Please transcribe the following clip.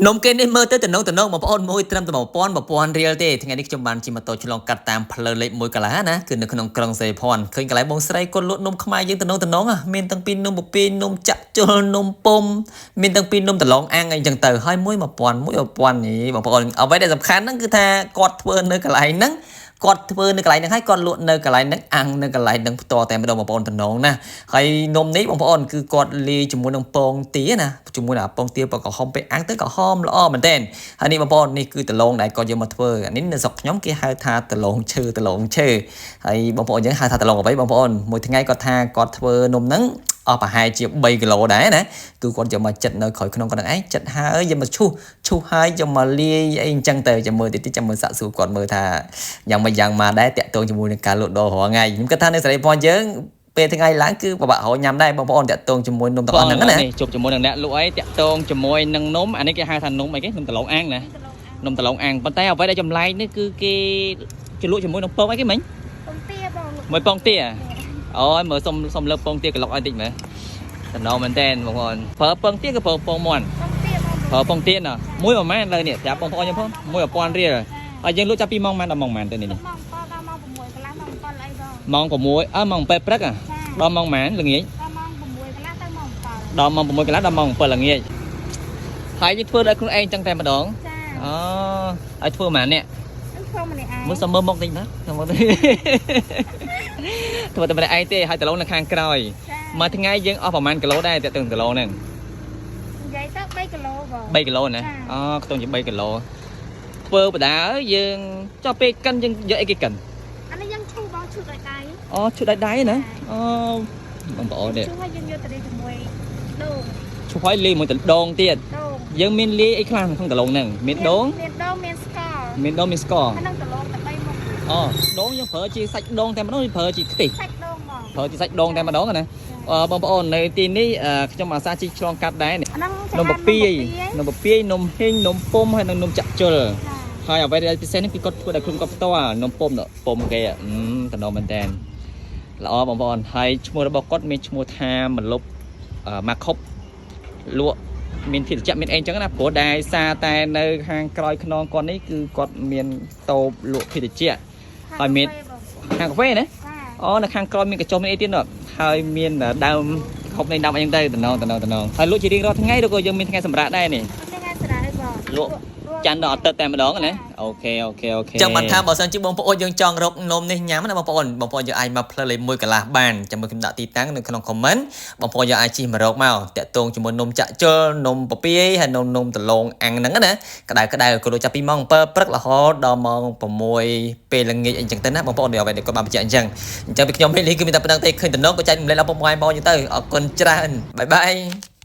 នំគេនេះមើលទៅតំណងតំណងបងប្អូនមួយត្រឹមតែ1000 1000រៀលទេថ្ងៃនេះខ្ញុំបានជិះម៉ូតូឆ្លងកាត់តាមផ្លូវលេខ1កន្លះណាគឺនៅក្នុងក្រុងសេភ័ណ្ឌឃើញកន្លែងបងស្រីគាត់លក់នំខ្មែរយើងតំណងតំណងមានទាំងពីនំពពាយនំចាក់ជុលនំពុំមានទាំងពីនំដឡងអាំងអីចឹងទៅហើយមួយ1000មួយ1000នេះបងប្អូនអ្វីដែលសំខាន់ហ្នឹងគឺថាគាត់ធ្វើនៅកន្លែងហ្នឹងគាត់ធ្វើនៅកន្លែងហ្នឹងហើយគាត់លក់នៅកន្លែងហ្នឹងអាំងនៅកន្លែងហ្នឹងផ្ទាល់តែម្ដងបងប្អូនតំណងណាហើយនំនេះបងប្អូនគឺគាត់លាយជាមួយនឹងពងទាណាជាមួយនឹងពងទាពណ៌ក្រហមពេលអាំងទៅក្រហមល្អមែនទែនហើយនេះបងប្អូននេះគឺដលងដែលគាត់យកមកធ្វើអានេះនៅស្រុកខ្ញុំគេហៅថាដលងឈើដលងឈើហើយបងប្អូនយើងហៅថាដលងអ្វីបងប្អូនមួយថ្ងៃគាត់ថាគាត់ធ្វើនំហ្នឹងអស់ប្រហែលជា3គីឡូដែរណាគឺគាត់យកមកចិត្តនៅក្រោយក្នុងគាត់នឹងឯងចិត្តហើយយកមកឈូសឈូសហើយយកមកលាយអីអញ្ចឹងទៅចាំមើលតិចតិចចាំមើលសាក់សួរគាត់មើលថាយ៉ាងម៉េចយ៉ាងម៉ាដែរតាក់ទងជាមួយនឹងការលក់ដូររាល់ថ្ងៃខ្ញុំគិតថានៅសេរីពណ៌យើងពេលថ្ងៃឡើងគឺពិបាករកញ៉ាំដែរបងប្អូនតាក់ទងជាមួយនំទាំងអស់ហ្នឹងណា នេះជួបជាមួយនឹងអ្នកលក់អីតាក់ទងជាមួយនឹងនំអានេះគេហៅថានំអីគេនំដឡងអាំងណានំដឡងអាំងប៉ុន្តែអ្វីដែលចម្លែកនេះគឺគេជលក់ជាមួយនឹងពងអីគេមិញ ពងទាបង មួយពងទាអូយមើលសុំសុំលើកពងទាក្លុកឲ្យតិចមើលតំណងមែនតើបងប្អូនប្រើពងទាក៏ប្រើពងមាន់ ពងទាបង ប្រើពងទាណមួយប្រហែលលើនេះប្រាប់បងប្អូនខ្ញុំផងមួយ1000រៀលហើយយើងលក់ចាប់ពីម៉ោងប៉ុន្មានដល់ម៉ោងប៉ុន្មានទៅនេះ ម៉ោង7ដល់ម៉ោង6កន្លះម៉ោង7អីបង ម៉ោង6អើម៉ោង7ព្រឹក ចា ដល់ម៉ោងប៉ុន្មានល្ងាច ដល់ម៉ោង6កន្លះទៅម៉ោង7 ដល់ម៉ោង6កន្លះដល់ម៉ោង7ល្ងាចហើយយើងធ្វើដោយខ្លួនឯងចឹងតែម្ដង ចា អូហើយធ្វើម៉ាននេះ នឹងធ្វើម្នាក់ឯង មើលសុំមើលមុខតិចណាសុំមើលតិច ធ្វើតែម្នាក់ឯងទេហើយដលងនៅខាងក្រោយ ចា មួយថ្ងៃយើងអស់ប្រហែលគីឡូដែរតែទៅដលងហ្នឹង និយាយទៅ3គីឡូបង 3គីឡូណាអូខ្ទង់ជា3គីឡូធ្វើបដាយើងចុះពេលកិនយើងយកអីគេកិន អានេះយើងឈូបងឈូដោយដៃ អូឈុតដៃដៃណាអូបងប្អូននេះ ឈូហើយយើងយកទៅលាយជាមួយដូង ឈុះឲ្យលាយមួយដងទៀត ដូង យើងមានលាយអីខ្លះក្នុងដលងហ្នឹងមានដូង មានដូងមានស្ករ មានដូងមានស្ករ ហើយនឹងដលងតែ3មុខ អូដូងយើងប្រើជាសាច់ដូងតែម្ដងប្រើជាខ្ទិះ សាច់ដូងបង ប្រើជាសាច់ដូងតែម្ដងណាបងប្អូននៅទីនេះខ្ញុំអាសាជិះឆ្លងកាត់ដែរ អាហ្នឹង នំពពាយនំពពាយនំហេងនំពុំហើយនិងនំចាក់ជុលហើយអ្វីដែលពិសេសនេះគឺគាត់ធ្វើដោយខ្លួនគាត់ផ្ទាល់នំពុំពុំគេតំណមែនតើល្អបងប្អូនហើយឈ្មោះរបស់គាត់មានឈ្មោះថាមលុបម៉ាខុបលក់មានភេសជ្ជៈមានអីចឹងណាព្រោះដែលសារតែនៅខាងក្រោយខ្នងគាត់នេះគឺគាត់មានតូបលក់ភេសជ្ជៈ ហើយមាន ហាងកាហ្វេណា ចា អូនៅខាងក្រោយមានកញ្ចុះមានអីទៀតនោះហើយមានដើមខុបនៃដើមអីហ្នឹងទៅតំណងតំណងតំណងហើយលក់ជារៀងរាល់ថ្ងៃឬក៏យើងមានថ្ងៃសម្រាកដែរនេះ អត់មានថ្ងៃស្រាយបង លក់ ច័ន្ទដល់អាទិត្យតែម្ដងណា OK OK OK ចឹងបានថាបើសិនជាបងប្អូនយើងចង់រកនំនេះញ៉ាំណាបងប្អូនបងប្អូនយើងអាចមកផ្លូវលេខ1កន្លះបានចាំមើលខ្ញុំដាក់ទីតាំងនៅក្នុង comment បងប្អូនយើងអាចជិះមករកមកតាក់ទងជាមួយនំចាក់ជុលនំពពាយហើយនំនំដលងអាំងហ្នឹងណាក្តៅក្តៅក៏ដូចចាប់ពីម៉ោង7ព្រឹករហូតដល់ម៉ោង6ពេលល្ងាចអីចឹងទៅណាបងប្អូនអ្វីដែលគាត់បានបញ្ជាក់អញ្ចឹងអញ្ចឹងពីខ្ញុំនេះគឺមានតែប៉ុណ្្នឹងទេឃើញតំណងក៏ចែករំលែកដល់ពុកម៉ែបងប្អូនយើងទៅអរគុណច្រើន bye bye.